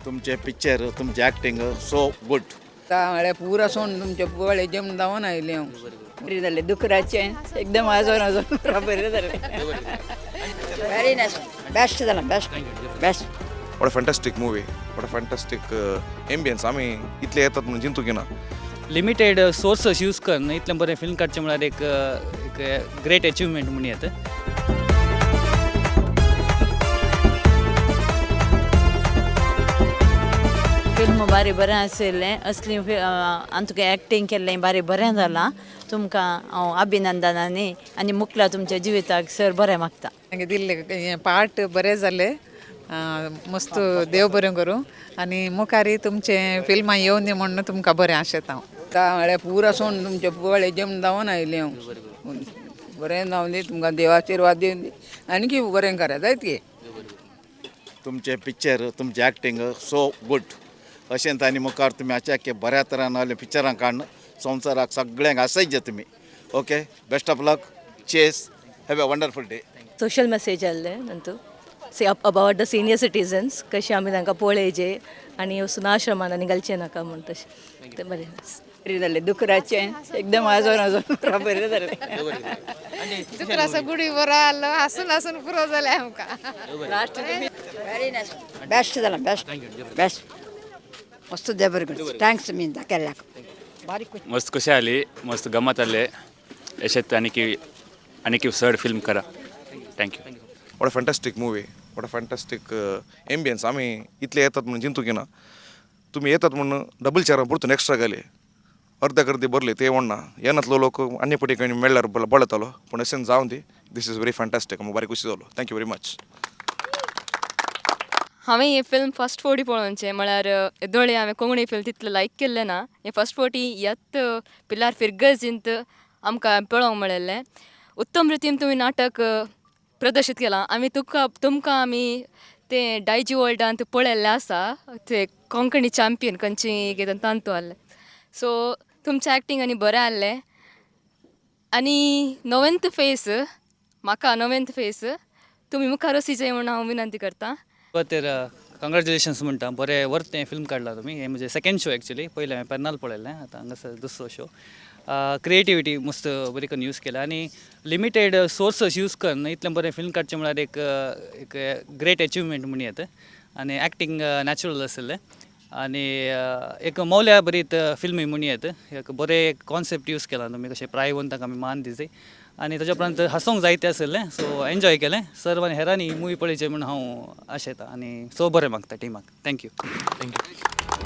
तुमचे पिक्चर, तुमचे acting so good. म्हळ्यार पुरा सोन तुमचे पळय जेवण धांवन आयलें हांव. बरें जालें दुकराचें एकदम आजोन आजोन बरें जालें. व्हेरी नायस, बेस्ट जालां, best best. What a fantastic movie, what a fantastic ambience. आमी इतले येतात म्हणून चिंतूंक ना. लिमिटेड सोर्सस यूज करून इतलें बरें फिल्म काडचें म्हळ्यार एक एक ग्रेट एचिवमेंट म्हणूं येता. फिल्म बारी बरें आशिल्लें, असली आनी तुका एक्टींग केल्लें बारी बरें जालां. तुमकां हांव अभिनंदनांनी आनी मुखला तुमच्या जिविताक सर बरें मागता. मागीर दिल्ले हें पार्ट बरें जालें, मस्त देव बरें करूं आनी मुखारय तुमचें फिल्मां येवनी म्हूण तुमकां बरें आशेता हांव. म्हळ्यार पुरा सोन तुमचे पळय जेवण धांवन आयलें हांव. बरें जावं दी तुमकां, देवा आशिर्वाद दिवन दी आनी बरें करा जायत की. तुमचे पिक्चर, तुमचे ॲक्टिंग सो गुड. अशेंच आनी मुखार तुमी अशें बऱ्या तरान आहले पिक्चरां काडून संवसाराक सगळ्यांक आसयचे तुमी. Okay, best of luck, cheers, have a wonderful day. Social message आहले नंतू see about the senior citizens कशें आमी तांकां पळयचे आनी वचून आश्रमान आनी घालचें नाका म्हूण तशें तें बरें. बरें जालें दुकराचें एकदम आजोन आजोन बरें जालें. दुकराचो गुडी बरो आहलो, हांसून हांसून पुरो जालें आमकां. लास्ट व्हेरी नायस, बेस्ट जालां, बेस्ट बेस्ट. मस्त, देव बरें करूं. Thanks मी केल्ल्याक बारीक. मस्त खुशी आली, मस्त गमत आले. अशेंच आनीक आनीक चड फिल्म करा. Thank you. What a fantastic movie, what a fantastic ambience. आमी इतले येतात म्हणून चिंतूंक ना. तुमी येतात म्हणून डबल चेरां परतून एक्स्ट्रा घाली, अर्द्या गर्दी भरली ते म्हणना येनातलो लोक आनी पटी खंय मेळ्ळ्यार बळतालो, पूण अशें जावन दी. This is very fantastic. आमकां बारी खुशी जालो. Thank you very much. हांवें हें फिल्म फर्स्ट फावटी पळोवचें म्हळ्यार येदोळे हांवें कोंकणी फिल्म तितलें लायक केल्लें ना. हें फर्स्ट फावटी ह्याच पिलार फिरगर्जींत आमकां पळोवंक मेळिल्लें. उत्तम रितीन तुमी नाटक प्रदर्शीत केलां. आमी तुका तुमकां आमी तें डायजी वर्ल्डांत पळयल्लें आसा, ते कोंकणी चॅम्पियन खंयची कितें तांतू आहलें. सो तुमचें एक्टींग आनी बरें आहलें आनी नवेंत फेस म्हाका नवेंत फेस तुमी मुखार वचचें म्हूण हांव विनंती करतां. तर कंग्रेच्युलेशन्स म्हणटा, बरें वर्त हें फिल्म काडलां तुमी. हें म्हजें सेकेंड शो एक्चुली. पयलें हांवें पेर्नाल पळयल्लें, आतां हांगासर दुसरो शो. क्रिएटिविटी मस्त बरी करून यूज केल्या आनी लिमिटेड सोर्सस यूज करून इतलें बरें फिल्म काडचें म्हळ्यार एक एक ग्रेट एचिवमेंट म्हणूं येता. आनी एक्टींग नॅचरल आशिल्लें आनी एक मौल्या बरीत फिल्म म्हणूं येता. एक बरें कॉन्सेप्ट यूज केला तुमी, कशें प्रायवंतांक आमी मान दिवची आनी ताच्या उपरांत हांसोंक जायतें आशिल्लें. सो एन्जॉय केलें सर्व आनी हेरांनी ही मुवी पळयची म्हूण हांव आशेतां आनी सो बरें मागता टिमाक. Thank you. Thank you.